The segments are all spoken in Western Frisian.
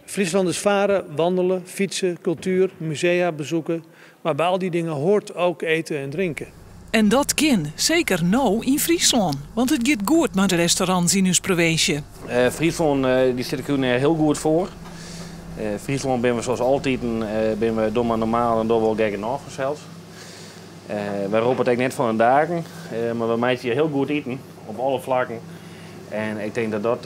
Friesland is varen, wandelen, fietsen, cultuur, musea bezoeken. Maar bij al die dingen hoort ook eten en drinken. En dat kin, seker no yn Fryslân. Want it giet goed mei de restaurants yn ús provinsje. Fryslân dy stiet der culinair hiel goed foar. Fryslân binne we sa as altyd binne we doch mar normaal en doch wol gek genôch fansels. Wy roppe it ek net fan de daken, mar we meitsje hjir hiel goed iten op alle flakken. En ik tink dat dat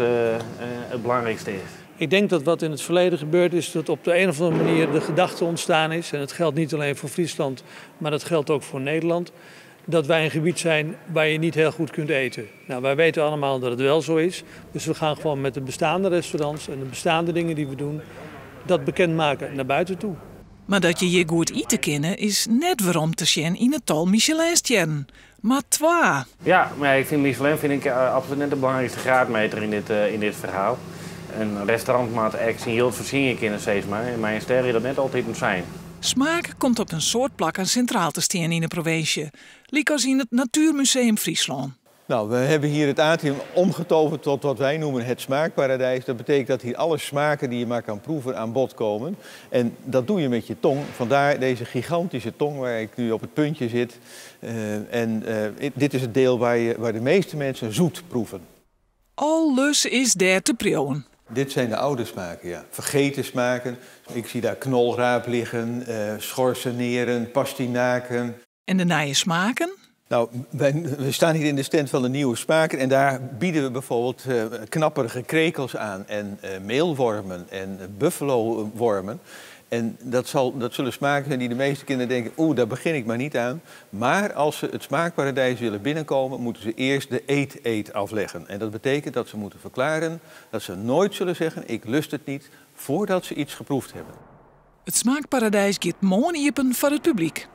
it belangrykste is. Ik denk dat wat in het verleden gebeurd is, dat op de een of andere manier de gedachte ontstaan is, en het geldt niet alleen voor Friesland, maar dat geldt ook voor Nederland, dat wij een gebied zijn waar je niet heel goed kunt eten. Nou, wij weten allemaal dat het wel zo is, dus we gaan gewoon met de bestaande restaurants en de bestaande dingen die we doen, dat bekendmaken naar buiten toe. Mar dat je hjir goed ite kinne is net werom te sjen yn it tal Michelinstjerren. Mar twa. Ja, mar ik fyn Michelin fyn ik absolút net de belangrykste graadmeter yn dit ferhaal. In restaurant moat ek syn jild fertsjinje kinne, sis mar. En mei in ster is dat net altyd sein. Smaak komt op in soad plakken sintraal te stean yn 'e provinsje, lykas yn it Natuermuseum Fryslân. Nou, we hebben hier het atrium omgetoverd tot wat wij noemen het smaakparadijs. Dat betekent dat hier alle smaken die je maar kan proeven aan bod komen. En dat doe je met je tong. Vandaar deze gigantische tong waar ik nu op het puntje zit. En dit is het deel waar de meeste mensen zoet proeven. Alles is dêr te priuwen. Dit zijn de oude smaken, ja. Vergeten smaken. Ik zie daar knolraap liggen, schorseneren, pastinaken. En de nije smaken? Nou, we staan hier in de stand van de nieuwe smaken en daar bieden we bijvoorbeeld knapperige krekels aan en meelwormen en buffalo-wormen. En dat zullen smaken zijn die de meeste kinderen denken, oeh, daar begin ik maar niet aan. Maar als ze het smaakparadijs willen binnenkomen, moeten ze eerst de eet-eed afleggen. En dat betekent dat ze moeten verklaren dat ze nooit zullen zeggen, ik lust het niet, voordat ze iets geproefd hebben. It smaakparadijs giet moarn iepen foar it publyk.